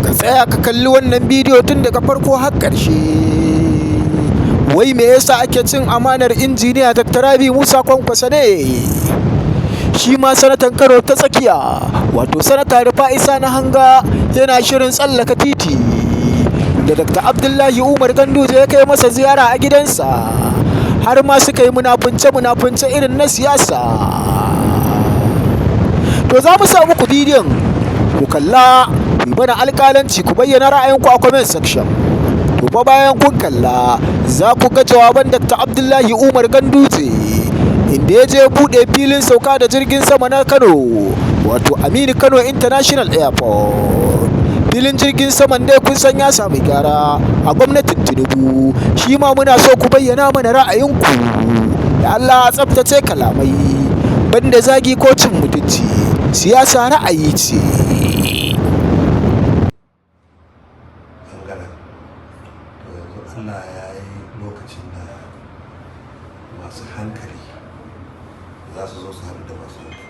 Ka tsaya ka kalli wannan bidiyo tun daga farko har ƙarshe. Wai me yasa ake cin amanar Injiniya Dr. Rabiu Musa Kwankwaso ne? Shi ma sanatan Kano ta tsakiya, wato Sanata Rufa'i Sani Hanga, yana shirin tsallaka titi da Dr. Abdullahi Umar Ganduje ya kai masa ziyara a gidansa, har ma suka yi munafunce-munafunce irin na siyasa. To, za mu sa muku bidiyon ku kalla, ku yi mana alƙalanci, ku bayyana ra'ayinku a comment section. To fa, bayan kun kalla za ku ga jawaban Dr. Abdullahi Umar Ganduje inda ya je buɗe filin sauka da jirgin sama na Kano, wato Aminu Kano International Airport. Filin jirgin saman dai kun san ya samu gyara a gwamnatin Tinubu. Shi ma muna so ku bayyana mana ra'ayinku. Da Allah a tsaftace kalamai, banda zagi ko cin mutunci. Siyasa ra'ayi ce. Bangaren to, yanzu Allah ya yi lokacin da masu hankali za su zo su haɗu da masu hankali,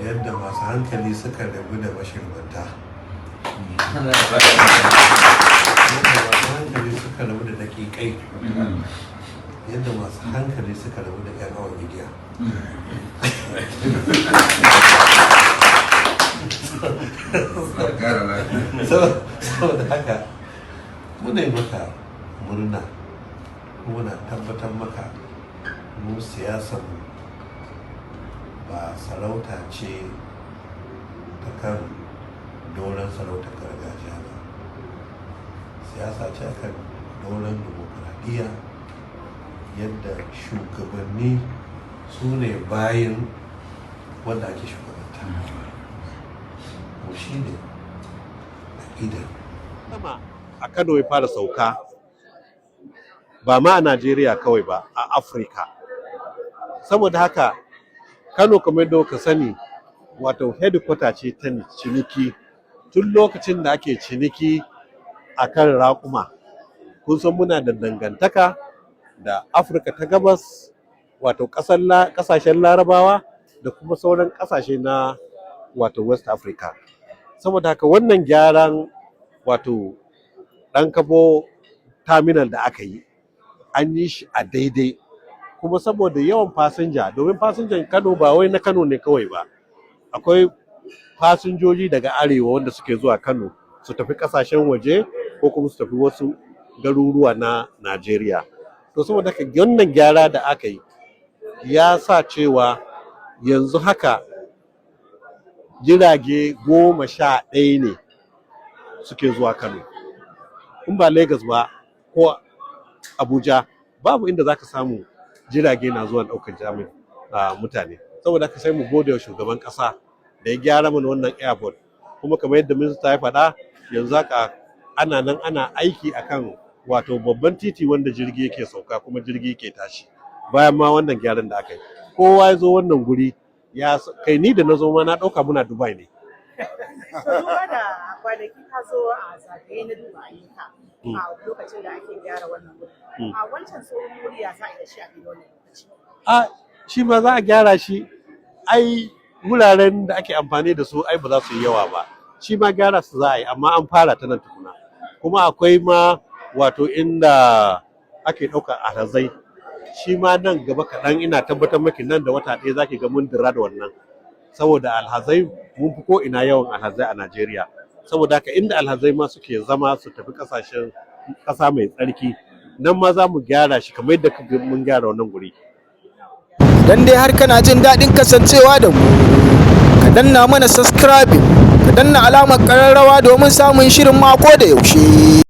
yadda masu hankali suka rabu da mashirmanta, yadda masu hankali suka rabu da daƙiƙai, yadda masu hankali suka rabu da 'yan awon igiya. Saboda haka muna yi maka murna, muna tabbatar maka mu siyasar mu ba sarauta ce ta kan doron sarautar gargajiya ba, siyasa ce akan doron dimokuraɗiyya, yadda shugabanni su ne bayan wanda ake shugabanta. Mu shi ne aƙidar. Sama a Kano ya fara sauka, ba ma a Najeriya kawai ba, a Afirka. Saboda haka Kano, kamar yadda kuka sani, wato headquarter ce ta ciniki tun lokacin da ake ciniki a kan raƙuma. Kun san muna da dangantaka da Afirka ta gabas, wato ƙasashen Larabawa da kuma sauran ƙasashe na wato West Africa. Saboda haka wannan gyaran wato ɗan kabo terminal da aka yi, an yi shi a daidai, kuma saboda yawan fasinja, domin fasinjan Kano ba wai na Kano ne kawai ba, akwai fasinjoji daga arewa wanda suke zuwa Kano su tafi kasashen waje ko kuma su tafi wasu garuruwa na Najeriya. To, saboda haka wannan gyara da aka yi ya sa cewa yanzu haka jirage 11 ne suke zuwa Kano. In ba Lagos ba ko Abuja, babu inda za ka samu jirage na zuwa ɗaukar jami'in mutane. Saboda haka sai mu gode wa shugaban ƙasa da ya gyara mana wannan airport. Kuma kamar yadda minista ya faɗa, yanzu haka ana nan ana aiki akan wato babban titi wanda jirgi yake sauka kuma jirgi yake tashi. Bayan ma wannan gyaran da aka yi, kowa ya zo wannan guri ya kai, ni da na zo ma na ɗauka muna Dubai ne. To, duba da kwanaki ka zo a zagaye na duba ayyuka a lokacin da ake gyara wannan wuri. A wancan tsohon wuri, ya za a yi da shi a daidai wannan lokaci? A shi ma za a gyara shi. Ai wuraren da ake amfani da su ai ba za su yi yawa ba. Shi ma gyara su za a yi, amma an fara ta nan tukuna. Kuma akwai ma wato inda ake ɗaukar alhazai, shi ma nan gaba kaɗan, ina tabbatar maki nan da wata 1 zaki ga mun dira da wannan, saboda alhazai mun fi ko ina yawan alhazai a Najeriya. Saboda haka inda alhazai ma suke zama su tafi ƙasashen ƙasa mai tsarki, nan ma za mu gyara shi kamar yadda kaga mun gyara wannan guri. Idan dai har kana jin daɗin kasancewa da mu, ka danna mana subscribing, ka danna alamar ƙararrawa domin samun shirin mako da yaushe.